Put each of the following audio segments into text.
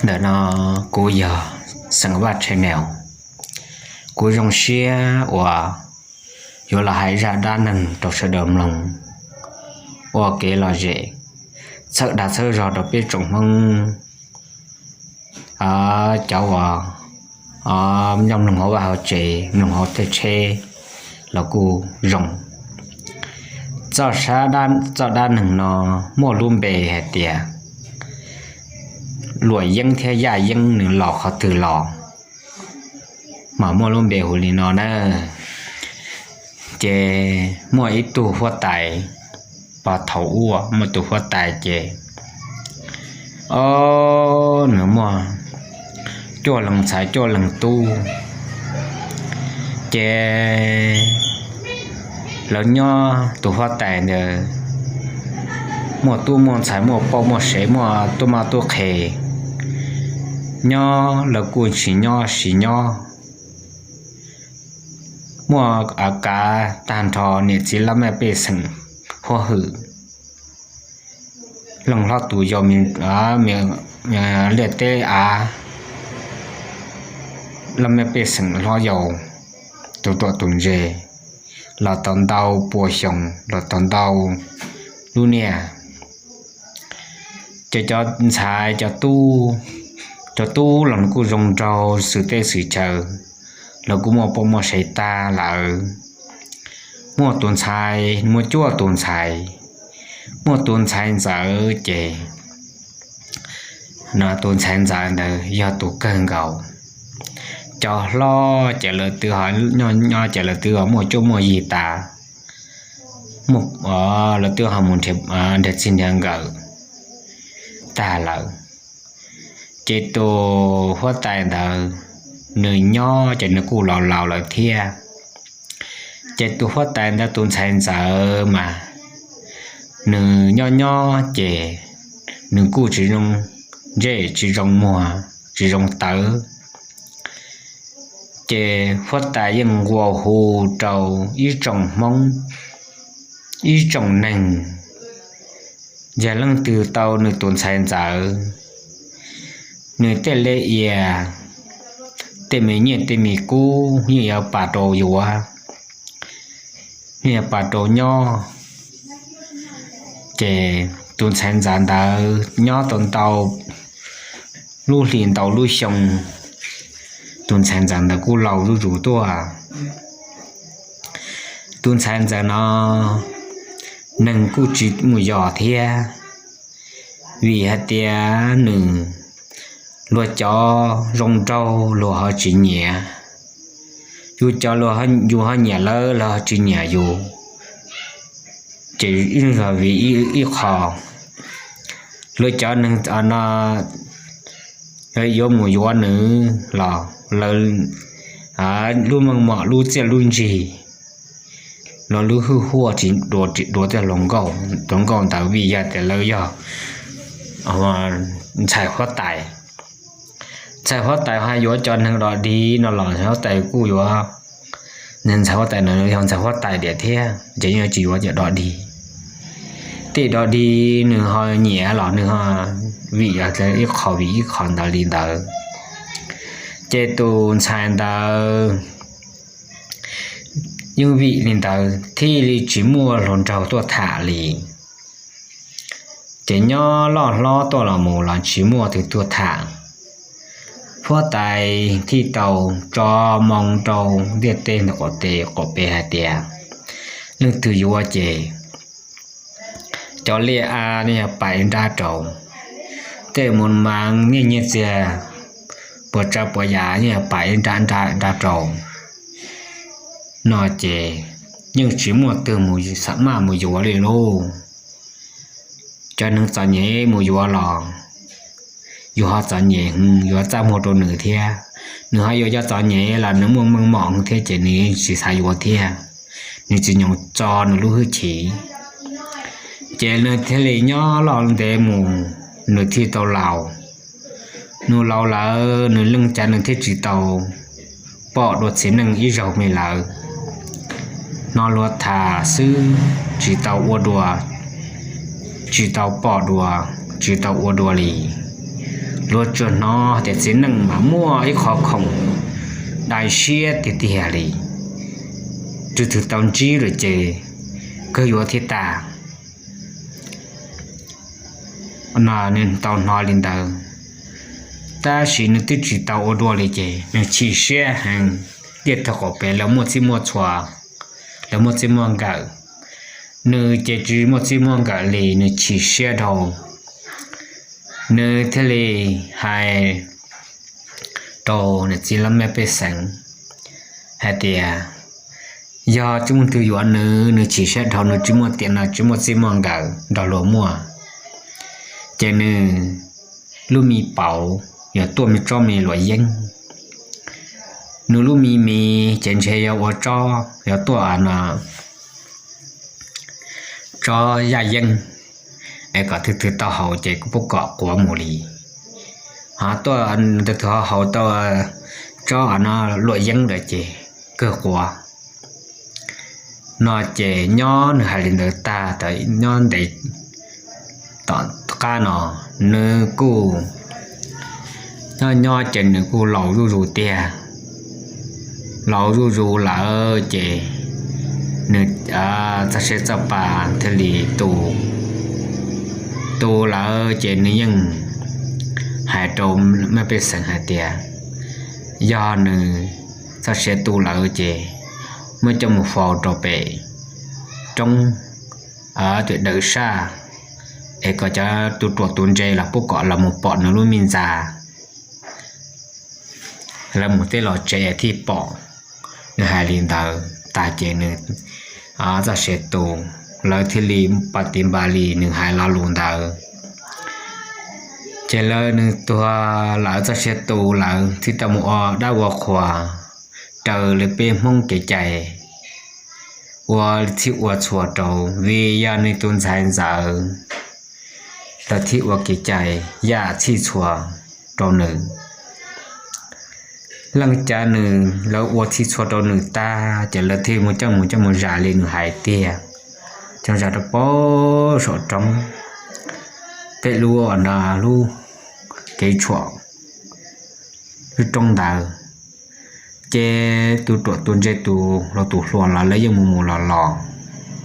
Ntawm no kuv yog Xeem Vaj Channel. Kuv zoo siab uas yuav los hais zaj dab neeg rau sawv daws mloog ua kev lom zem, txhawb dag txhawb zog rau peb tsoom Hmoob, cov uas nyob mloog hauv vaj hauv tsev, mloog hauv tej tsheb los kuj zoo. Txoj dab neeg no muaj lub npe hais tias Luam Yeeb thiab Yaj Yeeb nws los qhov twg los, mas muaj lub npe hu li no na. Ces muaj ib tug huab tais, pog thaum ub muaj tus huab tais ces, o, nws muaj cuaj leeg ntxhais cuaj leeg tub. Ces lawv nyob, tus huab tais ntawd muaj tub muaj ntxhais, muaj poj muaj sev, muaj tub mab tub qhe, nyob lawv kuj tsis nyob sis nyob. Muaj av kav tag nrho, niam txiv laj mej pej xeem huab hwm, leej hlob tus yau, liaj teb av, laj mej pej xeem hlob yau, tus tuam tus ntse, los tau ntau pua xyoo, los tau ntau lub niaj. Ces cov ntxhais, cov tub los kuj zoo nraug xwm teb xwm chaw, los kuj muaj poj muaj sev tag lawm. Muaj tus ntxhais, muaj cuaj tus ntxhais, muaj tus ntxhais ntxawm ces, no tus ntxhais ntxawm ntawd yog tus kawg nkaus. Cov hlob ces lawv twb nyob nyob ces lawv twb muaj cuab muaj yig tas, lawv twb ho mus nrhiav txij nrhiav nkawm tag lawm. Ces tus huab tais ntawd, nws nyob ces nws kuj laus laus lawm thiab. Ces tus huab tais ntawd tus ntxhais ntxawm mas, nws nyob nyob ces nws kuj tsis zoo ntsej tsis zoo muag tsis zoo tawv. Ces huab tais yeej nqua hu rau ib tsoom Hmoob, ib tsoom neeg, yog leej twg tau nws tus ntxhais ntxawm, nws tej lej ias, tej me nyiaj tej me kub yeej yuav pam rau yuav, yeej yuav pam rau nyob. Ces tus ntxhais ntxawm ntawd nyob tau ntau lub hli ntau lub xyoo, tus ntxhais ntxawm ntawd kuj laus zuj zus tuaj. Tus ntxhais ntxawm no neeg kuj tsis mus yos thiab, vim hais tias nws, luag cov zoo nraug luag ho tsis nyiam, yus cov, yus ho nyiam lawv, lawv ho tsis nyiam yus. Ces yog vim ib qho, luag cov neeg no yuav mus yuav nws los lawv lub meej mom lub txiaj lub ntsig, los lub hwj huaj tsis dua, tsis dua tej hluas nkauj ntawd vim yog tias lawv yog ntxhais huab tais. Ntxhais huab tais ho yuav cov neeg dog dig no los huab tais kuj yuav, ntxhais huab tais no yog ntxhais huab tais tiag thiab ces yeej tsis yuav cov dog dig. Tej dog dig nws ho nyiam los nws ho vim ib qho vim ib qho ntawd li ntawd. Ces tus ntxhais ntawd yeej vim li ntawd thiaj li tsis muaj hluas nraug tuaj tham li. Ces nyob loj hlob tuaj los mus los tsis muaj tus tuaj tham. Huab tais thiaj tau tso moo rau ntiaj teb ntawm qaum teb qaum pem hais tias, leej twg yuav ces cov liaj av yeej yuav pam ib nrab rau, tej mus mas nyiaj nyiaj txiag, puas tsav puas yam yeej yuav pam ib nrab nrab rau. No ces yeej tsis muaj twg mus xam maj mus yuav li lauj. Cov neeg txom nyem mus yuav los yus ho txom nyem heev, yuav txaj muag rau nws thiab. Nws ho yuav cov txom nyem los nws muaj meej mom heev thiab ces nws tsis xav yuav thiab, nws tsis nyoos txo nws lub hwj chim. Ces nws thiaj li nyob loj ntev mus, nws thiaj tau laus. Nws laus lawm nws leej cav nws thiaj tsis tau pom dua txiv neej ib zaug me lawm. Hnov luag tham xwb, tsis tau ua dua, tsis tau pom dua, tsis tau ua dua li. Yuav tsuas hnov tias txiv neej mas muaj ib qho khoom dai siab tiag tiag li, twb tau ntsib lawm ces kawg yuav thiaj tas. Nws tau hnov li ntawd, tab sis nws twb tsis tau ua dua li ces nws chim siab heev, thiaj thaum qaum pem lawv muaj txij muaj txhua, lawv muaj txij muaj nkawm, nws ces tsis muaj txij muaj nkawm li, nws chim siab dhau. Nws thiaj li hais rau nws txiv laj mej pej xeem hais tias yog tsis muaj twg yuav nws, nws chim siab dhau, nws tsis muaj tiam no tsis muaj txij muaj nkawm nrog luag muaj, ces nws lub me pauv yuav tuaj me tsob me luam yeeb. Nws lub me mis ces ntshe yuav ua tsob, yuav tuaj no tsob yaj yeeb, es kom twg twg tau haus ces kuj pub kom quav mus li. Ho tuaj twg twg ho haus tau tsob no luam yeeb lawm ces kawg quav. No ces nyob nws hais li ntawd tag, nyob ntev tom qab no nws kuj nyob nyob ces nws kuj laus zuj zus tiag. Laus zuj zus lawm ces nws txoj siab txoj pa thiaj li tu, tu lawm ces nws yeej hais rau mej pej xeem hais tias yog nws txoj siab tu lawm ces muab coj mus faus rau pem roob tim dawm sab, es kom cov tus ruam tus ntse los pub kom los mus pom nws lub me ntxa, lawv mus tej los tsev thiaj pom. Nws hais li ntawd tag ces nws txoj sia tu, lawv thiaj li pom tiv npa li nws hais lo lus ntawd. Ces lawv nws tuag lawv txoj sia tu lawv thiaj tau mus ua dab ua qhua raws li peb Hmoob kev cai ua txhij ua txhua rau, vim yog nws tus ntxhais ntxawm, lawv thiaj ua kev cai yaj txhij txhua rau nws. Leej cas nws lawv ua txhij txhua rau nws tag ces lawv thiaj mus coj mus coj mus zam li nws hais tiag, coj zam rau pem saum roob, pem lub no lub kev tshuam lub roob ntawd. Ces tus ruam tus ntse tus laus tus hluas los lawv yeej mus mus los los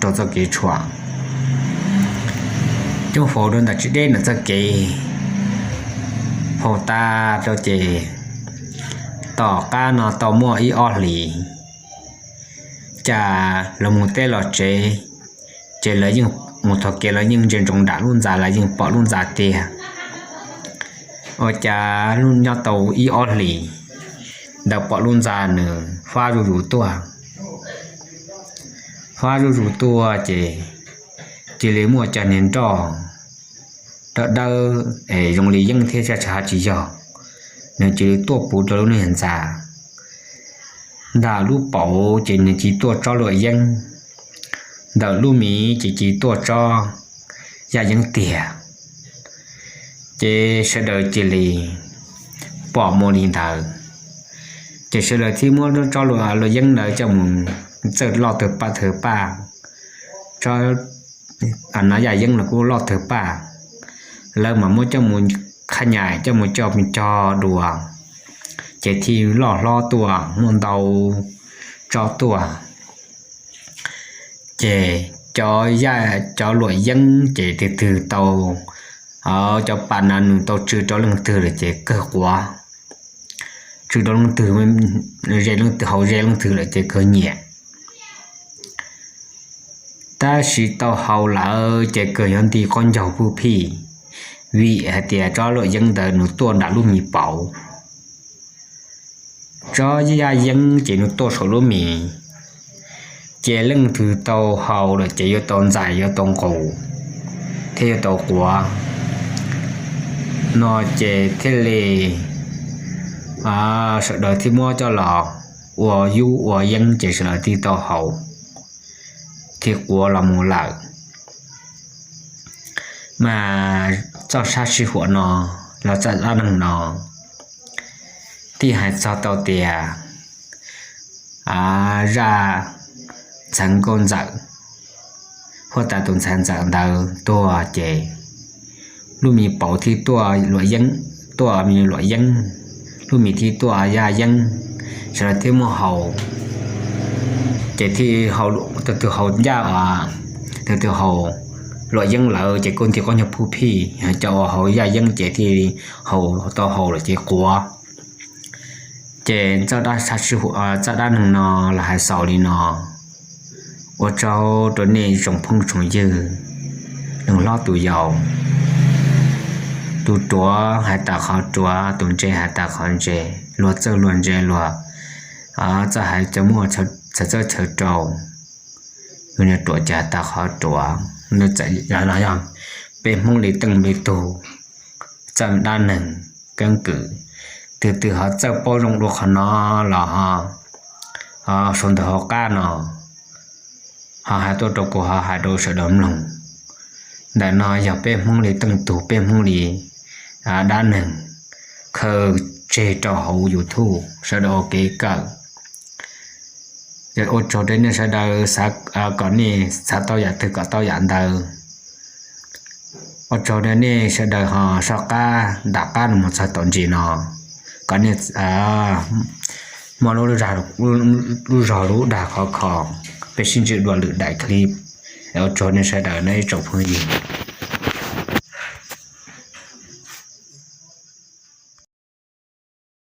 rau txoj kev tshuam, coj faus rau ntawm tsis deb ntawm txoj kev, faus tas rau ces tom qab no tau muaj ib ob hlis, cas lawv mus teb los tsev, ces lawv yeej mus thov kev los yeej ntsia ntsoov nram lub ntxa los yeej pom lub ntxa tiag. Ua cas nyob tau ib ob hlis ntawd pom lub ntxa nws fab zuj zus tuaj, fab zuj zus tuaj ces cia li muaj cov niag nroj dawb dawb es zoo li yeeb thiab tsam ho tsis yog, nws cia li tuaj puv rau lub niag ntxa. Ntawm lub paum ces nws cia li tuaj tsob luam yeeb, ntawm lub miv ces cia li tuaj tsob yaj yeeb tiag. Ces sawv daws cia li pom mus li ntawd, ces sawv daws thiaj muab tsob luam yeeb ntawd coj mus txawj loj tawg paj tawg paj, no yaj yeeb los kuj loj tawg paj, lawv mam muab coj mus qhab nyais coj mus cog cog dua, ces thiaj loj hlob tuaj muaj ntau tsob tuaj. Ces cov, cov luam yeeb ces twg twg tau, cov pa no nws tau tsw rau leej twg lawm ces kawg quav, tsw rau leej twg, ze leej twg, haus ze leej twg lawm ces kawg nyiam. Tab sis tau haus lawm ces kawg yuav nti qaub ncaug pub phij, vim hais tias tsob luam yeeb ntawd nws tuaj nram lub mis paum, tsob yaj yeeb ces nws tuaj saum lub mis, ces leej twg tau haus lawm ces yuav tau ntxais yuav tau nqus thiab yuav tau quav. No ces thiaj li sawv daws thiaj muab coj los ua yub ua yeeb ces sawv daws thiaj tau haus thiaj quav los mus lawm. Mas txoj sab sij huam no los txoj dab neeg no thiaj hais txog tau tias zaj ntxhais nkauj ntxawm, huab tais tus ntxhais ntxawm ntawd tuag ces lub mis paum thiaj tuaj luam yeeb, tuaj me luam yeeb, lub mis thiaj tuaj yaj yeeb, sawv daws thiaj muaj haus. Ces thiaj, tus twg haus yaj, tus twg haus luam yeeb lawm ces kuj nti qoob nyuag pub phij, cov uas haus yaj yeeb ces thiaj haus tau haus lawm ces quav. Ces txoj dab neeg no los hais xaus li no. Ua tsaug rau nej tsoom phooj tsoom ywg, neeg hlob tus yau, tus ruam hais tas qhov ruam, tus ntse hais tas qhov ntse, luag txawj luag ntse, luag txawj hais cov muaj txawj chaw rau, yus niag ruam ces hais tas qhov ruam. Yog peb Hmoob li teej li tug, txawj dab neeg keeb kwm, twg twg ho txawj paub zoo dua qhov no los ho sau ntawv hauv qab no ho hais tuaj rau kuv, ho hais rau sawv daws mloog. Ntawm no yog peb Hmoob li teej tug, peb Hmoob li dab neeg khaws tseg rau hauv YouTube sawv daws ua kev kawm. Ua tsaug rau nej sawv daws, kom nej xav tau yam twg kom tau yam ntawd. Ua tsaug rau nej sawv daws ho soj qab nram qab no mus txog tom ntsis no, kom nej muaj lub zog lub dag khov kho. Peb sib ntsib dua lwm daim clip. Ua tsaug nej sawv daws nawb ib tsoom phooj ywg.